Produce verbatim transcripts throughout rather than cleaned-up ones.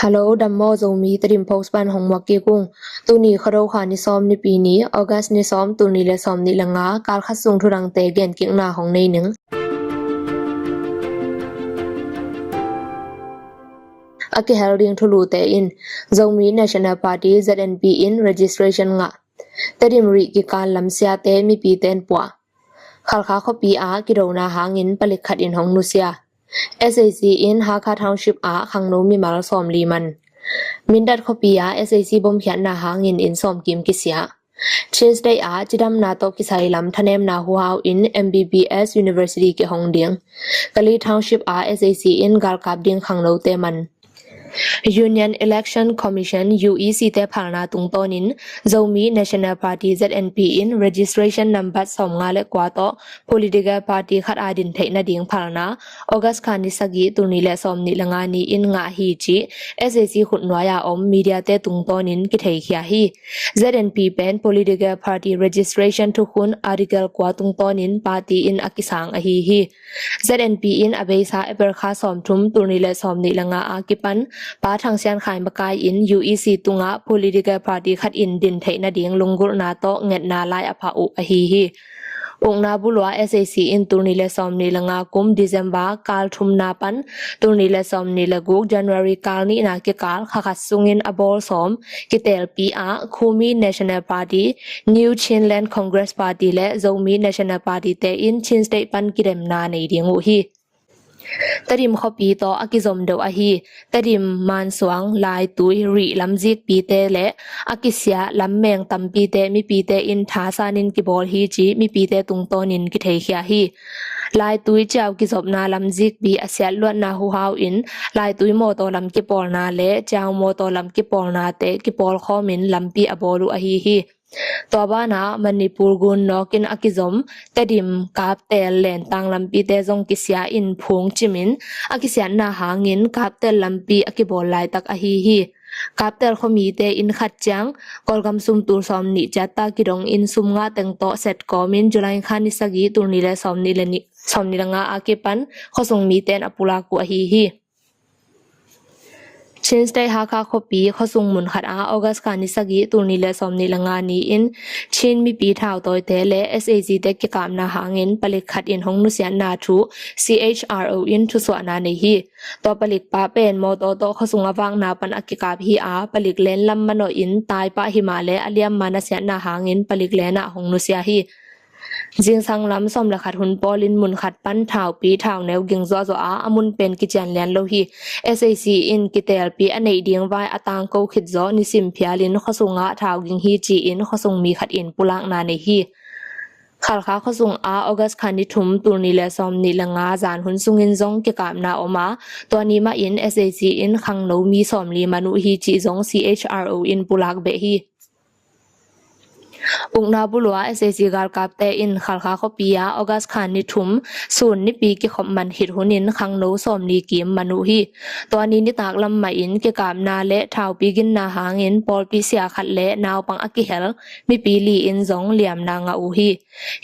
Hello, dam maw? Zomi Tedim Post pan hong muak kik ung. Tuni Khuado kha ni sawm Nipi ni, August ni sawm, tul nih le sawm nih le nga, kal khat sung thudangte gen kikna hong nei ning. A kihel ding thulute in, Zomi National Party, Z N P, in registration ngah. Tedim rih kikal lamsiate mipite in puah. Khalkha khuapi ah kidona hangin palik khat in hong nusia. S A C in Hakha Township ah khangno mimal sawmli man. Mindat khuapi ah S A C bomkhiatna hangin inn sawmkim kisia. Chin State ah cidamna tawh kisai lam thanemna huhau in M B B S University kihong ding. Kali Township ah S A C in galkap ding khangnote man. Union Election Commission, U E C te phalna tungtawnin Zomi National Party, Z N P, in registration number sawmnga le kua tawh political party khat a din theih nading phalna August kha ni sagih, tul nih le sawm nih le nga ni in ngah hi ci S A C khutnuai a om media te tungtawnin kitheikhia hi. Z N P pen political party registration thukhun Article kua tungtawnin party in a kisang ahi hi. Z N P in a beisa April kha sawmthum, tul nih le sawm nih le nga a kipan Pa Thang Sian Khai makai in U E C tungah political party khat in din theih nading lunggulhna tawh ngetna lai a phah uh ahi hi. Ukna bulua S A C in tul nih le sawm nih le nga kum December kal thumna pan tul nih le sawm nih le guk January kal nihna kikal kha khat sungin a bawl sawm kitelpi ah Khumi National Party, New Chinland Congress Party le Zomi National Party te in Chin State pan kidemna nei ding uh hi. Tedim khuapi tawh a kizom deuh ahi Tedim, Mansuang, Laitui, Rih lamzikpite le a kisia lammeng tampite mipite in thasanin kibawl hi ci mipite tungtawnin kitheikhia hi. Laitui ciau kizopna lamzikpi a siatluatna huhau in Laitui mawtaw lam kipawlna le ciau mawtaw lam kipawlnate kipawlkhawmin lampi a bawl uh ahi hi. Tua banah Manipur gun nawkin a kizom Tedim, Kaptel, Lentang lampite zong kisia in phung cimin a kisiatna hangin Kaptel lampi a kibawl laitak ahi hi. Kaptel khuamite in khat ciang Kawlgam sum tul sawm nih ciatta kidong in sum ngah teng tawh set kawmin July kha ni sagih, tul nih le sawm nih le nih, sawm nih le nga a kipan khuasung mite in a pulak uh ahi hi. Chin State Hakha khuapi khuasung mun khat ah August kha ni sagih, tul nih le sawm nih le nga ni in Chin mipi thautawite le S A C te kikapna hangin palik khat in hong nusiatna thu C H R O in thusuahna nei hi. Tua palikpa pen mawtaw tawh khuasung a vakna pan a kikap hi a, palik len lam manawh in taipah himah le a liamma nasiatna hangin palik len ah hong nusia hi. Zingsang lam sawm le khat hun pawlin mun khat pan thaupi thauneu ging zuahzuah a, a mun pen kician lian lo hi. S A C in kitelpi a neih ding vai a tangko khit zaw nisim phialin khuasungah thau ging hi ci-in khuasung mi khat in pulakna nei hi. Khalkha khuasung ah August kha ni thum, tul nih le sawm nih le nga zan hun sungin zong kikapna om a, tua ni mahin S A C in khangno mi sawmli man uh hi cih zong C H R O in pulak beh hi. Ukna bulua S A C galkapte in Khalkha khuapi ah August kha ni thum sun nipi kikhop man khit hunin khangno sawmli kim man uh hi. Tua ni nitak lam mahin kikapna le thaupi ginna hangin pawlpi sia khat le naupang a kihel mipi li in zong liamna ngah uh hi.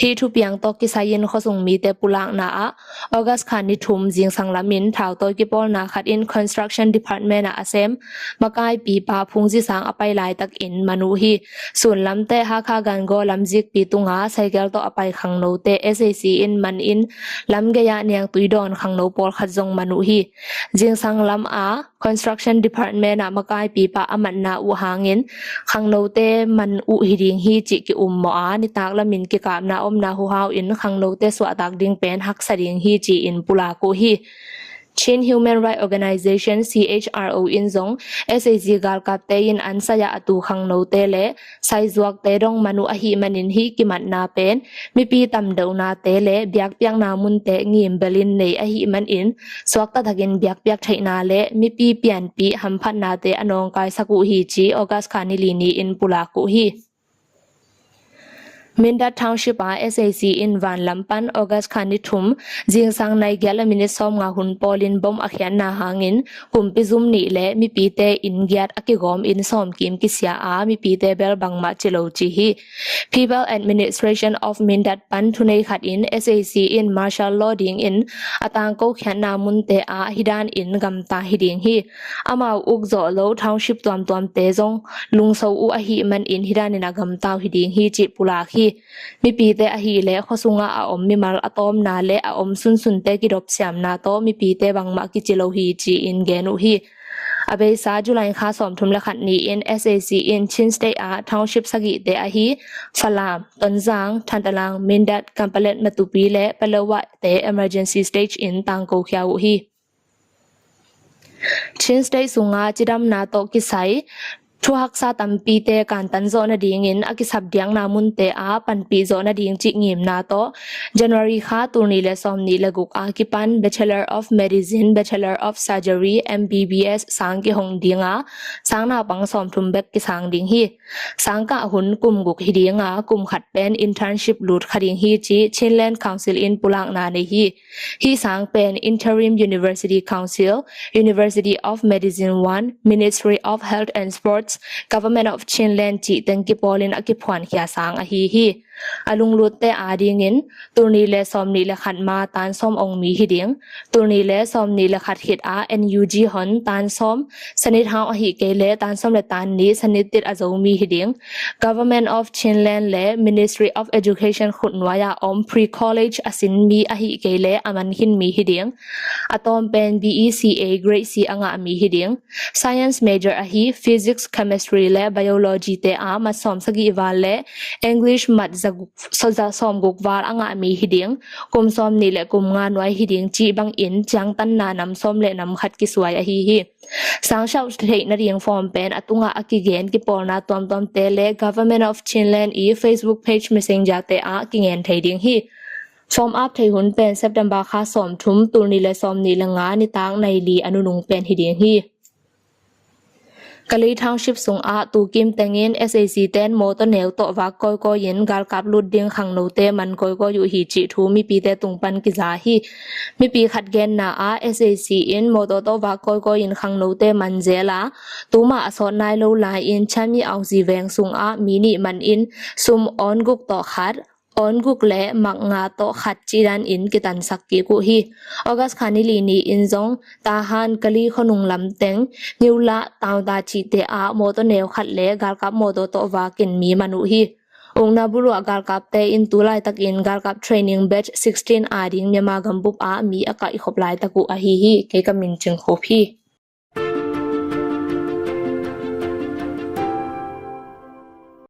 Hih thupiang tawh kisai-in khuasung mite pulakna ah August kha ni thum zingsang lamin thautawi kipawlna khat in Construction Department ah a sem makaipipa phungzi sang a pai laitakin man uh hi. Sunlamte Hakha Gangaw lamzikpi tunga cycle tawh a pai khangnote S A C in man in lam gei-ah niangtui dawn khangno pawlkhat zong man uh hi. Zingsang lam a Construction Department ah makaipipa a matna uh hangin khangnote man uh hi ding hi cih ki-ummawh a, nitak lamin kikapna omna huhau in khangnote suahtak ding pen haksa ding hi ci-in pulak uh hi. Chin Human Rights Organization, C H R O in zong S A C galkapte in an sai-ah a tu khangnote le saizuakte dong man uh ahih manin hih kimatna pen mipi tamdeuhnate le biakpiakna munte ngimbelin nei ahih manin suakta takin biakpiak theihna le mipi pianpih hamphatnate a nawngkaisak uh hi ci August kha ni li ni-in pulak uh hi. Mindat Township ah S A C in vanlam pan August kha ni thum zingsang nai giat le minit sawmnga hun pawlin bom a khiatna hangin kumpi zum nih le mipite inn giat a kigawm in sawmkim kisia a, mipite bel bangmah ci lo ci hi. People Administration of Mindat pan thunei khat in S A C in martial law dingin a tangko khiatna munte ah hi dan in gamta hi ding hi. Amau uk zawh lo township tuamtuamte zong lungso uh ahih manin hi danin a gamta uh hi ding hi cih pulak hi. Mipite ahih leh khuasungah a om mimal a tawpna le a om sunsunte kidop siamna tawh mipite bangmah kici lo hi ci-in gen uh hi. A beisa July kha sawmthum le khat ni-in S A C in Chin State ah township sagihte ahi Falam, Tonzang, Thantlang, Mindat, Kanpetlet, Matupi le Paletwa te emergency state in tangko khia uh hi. Chin State sunga cidamna tawh kisai thuhaksa tampite kantan zawh nadingin a kisap diakna munte a panpih zawh nading cih ngimna tawh January kha tulni le sawmni le guk a kipan Bachelor of Medicine, Bachelor of Surgery, M B B S sang kihong dinga sang naupang sawmthum bek kisang ding hi. Sangkah hun kum guk hi dinga kum khat pen internship lut kha ding hi ci Chinland Council in pulakna nei hi. Hih sang pen Interim University Council, University of Medicine one, Ministry of Health and Sports, Government of Chinland cih teng kipawlin a kiphuankhia sang ahi hi. A lunglutte adingin tulni le sawmni le khat ma tan sawm ong mi hi ding. Tulni le sawmni le khat khit a N U G hon tan sawm, sanit hau ahih kei le tan sawm le tan ni sanit tit a zo mi hi ding. Government of Chinland le Ministry of Education khutnuai a om pre-college a sin mi ahih kei le a man khin mi hi ding. A tawm pen B E C A grade C a ngah mi hi ding. Science major ahi physics, chemistry le biology te a mat sawm sagih val le English mat za guk, so za sawm guk val a ngah mi hi ding. Kum sawmni le kum nga nuai hi ding cih bangin ciangtanna nam sawm le nam khat kisuai ahi hi. Sang siauh theih nading form pen a tungah a kigen kipawlna tuamtuamte le Government of Chinland i Facebook page, Messenger te ah kingen thei ding hi. Form ap theih hun pen September kha sawmthum tulni le sawmni le nga nitak nai li a nunung pen hi ding hi. Kali Township sungah tukim tengin S A C ten mawtaw neu tawh vak kawikawi in galkap lut ding khangnote man kawikawi uh hi cih thu mipite tung pan kiza hi. Mipi khat genna ah S A C in mawtaw tawh vak kawikawi in khangnote man zel a, tuma a sawt nai lo lai-in Chanmi Aungsi veng sungah mi nih man in sum awn guk tawh khat, awn guk le mak nga tawh khat cih dan in kitansak kik uh hi. August kha ni li ni-in zong Tahan, Kali khuanung lamteng, Niulah, Taungta cihte ah mawtaw neu khat le galkap mawtaw tawh vakin mi man uh hi. Ukna buluah galkapte in tu laitakin galkap training batch sixteen ading Myanmar gambup ah mi a kaihkhop laitak uh ahi hi. Kei ka min Cing Khup hi.